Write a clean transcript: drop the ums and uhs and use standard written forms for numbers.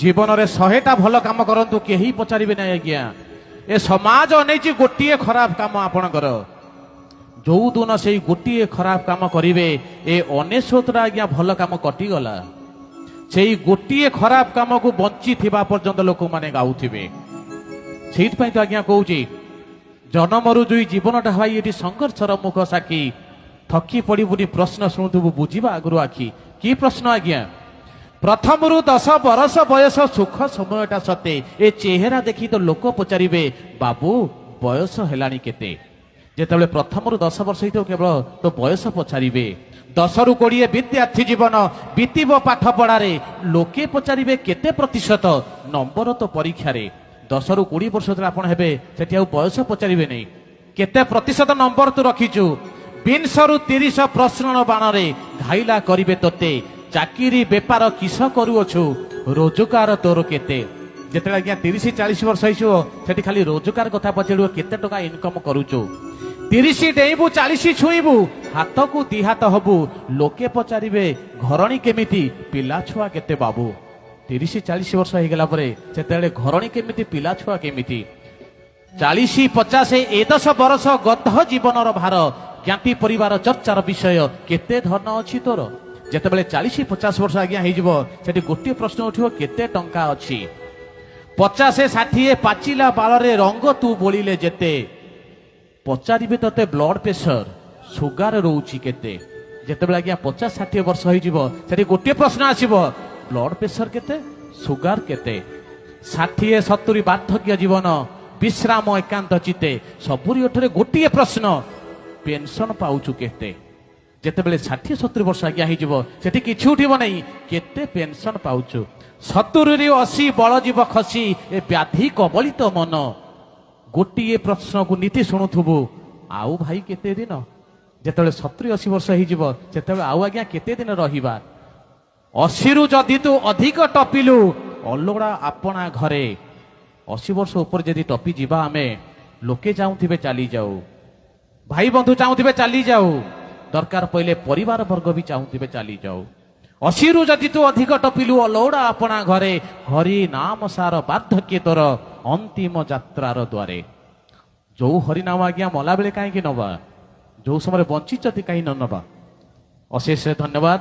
ଜୀବନରେ 100ଟା ଭଲ କାମ କରନ୍ତୁ, କେହି ପଚାରିବେ ନାହିଁ ଆଜ୍ଞା। ଏ ସମାଜ ଅନେଇଛି ଗୋଟିଏ ଖରାପ କାମ ଆପଣଙ୍କର। ଯୋଉ ଦିନ ସେଇ ଗୋଟିଏ ଖରାପ କାମ କରିବେ, ଏ 99ଟା ଆଜ୍ଞା ଭଲ କାମ କଟିଗଲା। ସେଇ ଗୋଟିଏ ଖରାପ କାମକୁ ବଞ୍ଚିଥିବା ପର୍ଯ୍ୟନ୍ତ ଲୋକମାନେ ଗାଉଥିବେ। ସେଇଥିପାଇଁ ତ ଆଜ୍ଞା କହୁଛି, ଜନମରୁ ଯୋଇ ଜୀବନଟା ଭାଇ ଏଠି ସଂଘର୍ଷର ମୁଖ ସାକ୍ଷୀ। ଥକି ପଡ଼ିବୁନି, ପ୍ରଶ୍ନ ଶୁଣୁଥିବୁ ବୁଝିବା ଆଗରୁ ଆଖି। କି ପ୍ରଶ୍ନ ଆଜ୍ଞା? ପ୍ରଥମରୁ 10 ବରଷ ବୟସ ସୁଖ ସମୟଟା ସତେ, ଏ ଚେହେରା ଦେଖି ତ ଲୋକ ପଚାରିବେ, ବାବୁ ବୟସ ହେଲାଣି କେତେ? ଯେତେବେଳେ ପ୍ରଥମରୁ 10 ବର୍ଷ ହେଇଥିବ, କେବଳ ତୋ ବୟସ ପଚାରିବେ। 10ରୁ 20 ବିଦ୍ୟାର୍ଥୀ ଜୀବନ ବିତିବ ପାଠ ପଢାରେ, ଲୋକେ ପଚାରିବେ କେତେ ପ୍ରତିଶତ ନମ୍ବର ତୋ ପରୀକ୍ଷାରେ। 10ରୁ 20 ବର୍ଷ ଯେତେବେଳେ ଆପଣ ହେବେ, ସେଠି ଆଉ ବୟସ ପଚାରିବେ ନାହିଁ, କେତେ ପ୍ରତିଶତ ନମ୍ବର ତୁ ରଖିଛୁ। 20ରୁ 30 ପ୍ରଶ୍ନ ବାଣରେ ଘାଇଲା କରିବେ ତୋତେ, ଚାକିରି ବେପାର କିସ କରୁଅଛୁ, ରୋଜଗାର ତୋର କେତେ? ଯେତେବେଳେ ଆଜ୍ଞା 30 40 ବର୍ଷ ହେଇଯିବ, ସେଠି ଖାଲି ରୋଜଗାର କଥା ପଚାରିବ, କେତେ ଟଙ୍କା ଇନକମ କରୁଛୁ। 30 ଡେଇଁବୁ, 40 ଛୁଇଁବୁ, ହାତକୁ ଦି ହାତ ହବୁ, ଲୋକେ ପଚାରିବେ ଘରଣୀ କେମିତି, ପିଲା ଛୁଆ କେତେ ବାବୁ? 30 40 ବର୍ଷ ହେଇଗଲା ପରେ ସେତେବେଳେ ଘରଣୀ କେମିତି, ପିଲା ଛୁଆ କେମିତି। 40 50 ଏ 10 ବରଷ ଗଧ ଜୀବନର ଭାର, ଜ୍ଞାତି ପରିବାର ଚର୍ଚ୍ଚାର ବିଷୟ, କେତେ ଧନ ଅଛି ତୋର? ଯେତେବେଳେ 40 50 ବର୍ଷ ଆଜ୍ଞା ହେଇଯିବ, ସେଠି ଗୋଟିଏ ପ୍ରଶ୍ନ ଉଠିବ, କେତେ ଟଙ୍କା ଅଛି? 50 60 ପାଚିଲା ବାଳରେ ରଙ୍ଗ ତୁ ବୋଳିଲେ ଯେତେ, ପଚାରିବେ ତତେ ବ୍ଲଡ ପ୍ରେସର ସୁଗାର ରହୁଛି କେତେ? ଯେତେବେଳେ ଆଜ୍ଞା 50 60 ବର୍ଷ ହେଇଯିବ, ସେଠି ଗୋଟିଏ ପ୍ରଶ୍ନ ଆସିବ, ବ୍ଲଡ ପ୍ରେସର କେତେ, ସୁଗାର କେତେ? 60 70 ବାର୍ଦ୍ଧକ୍ୟ ଜୀବନ ବିଶ୍ରାମ ଏକାନ୍ତ ଚିତ୍ତେ, ସବୁରି ଓଠରେ ଗୋଟିଏ ପ୍ରଶ୍ନ, ପେନସନ ପାଉଛୁ କେତେ? ଯେତେବେଳେ 60 70 ବର୍ଷ ଆଜ୍ଞା ହେଇଯିବ, ସେଠି କିଛି ଉଠିବ ନାହିଁ, କେତେ ପେନସନ ପାଉଛୁ? 70ରୁ 80 ବଳ ଯିବ ଖସି, ଏ ବ୍ୟାଧି କବଳିତ ମନ, ଗୋଟିଏ ପ୍ରଶ୍ନକୁ ନୀତି ଶୁଣୁଥିବୁ, ଆଉ ଭାଇ କେତେ ଦିନ? ଯେତେବେଳେ 70 80 ବର୍ଷ ହେଇଯିବ, ସେତେବେଳେ ଆଉ ଆଜ୍ଞା କେତେ ଦିନ ରହିବା? 80ରୁ ଯଦି ତୁ ଅଧିକ ଟପିଲୁ, ଅଲୋଡ଼ା ଆପଣା ଘରେ। 80 ବର୍ଷ ଉପରେ ଯଦି ଟପି ଯିବା ଆମେ, ଲୋକେ ଚାହୁଁଥିବେ ଚାଲିଯାଉ, ଭାଇ ବନ୍ଧୁ ଚାହୁଁଥିବେ ଚାଲିଯାଉ, ଦରକାର ପଇଲେ ପରିବାର ବର୍ଗ ବି ଚାହୁଁଥିବେ ଚାଲିଯାଉ। 80ରୁ ଯଦି ତୁ ଅଧିକ ଟପିଲୁ, ଅଲୋଡ଼ା ଆପଣା ଘରେ, ହରି ନାମ ସାର ବାର୍ଦ୍ଧକ୍ୟ ତୋର ଅନ୍ତିମ ଯାତ୍ରାର ଦ୍ୱାରେ। ଯୋଉ ହରିନାମ ଆଜ୍ଞା ମଲା ବେଳେ କାହିଁକି ନବା, ଯୋଉ ସମୟରେ ବଞ୍ଚିଛନ୍ତି କାହିଁ ନ ନବା? ଅଶେଷ ଧନ୍ୟବାଦ।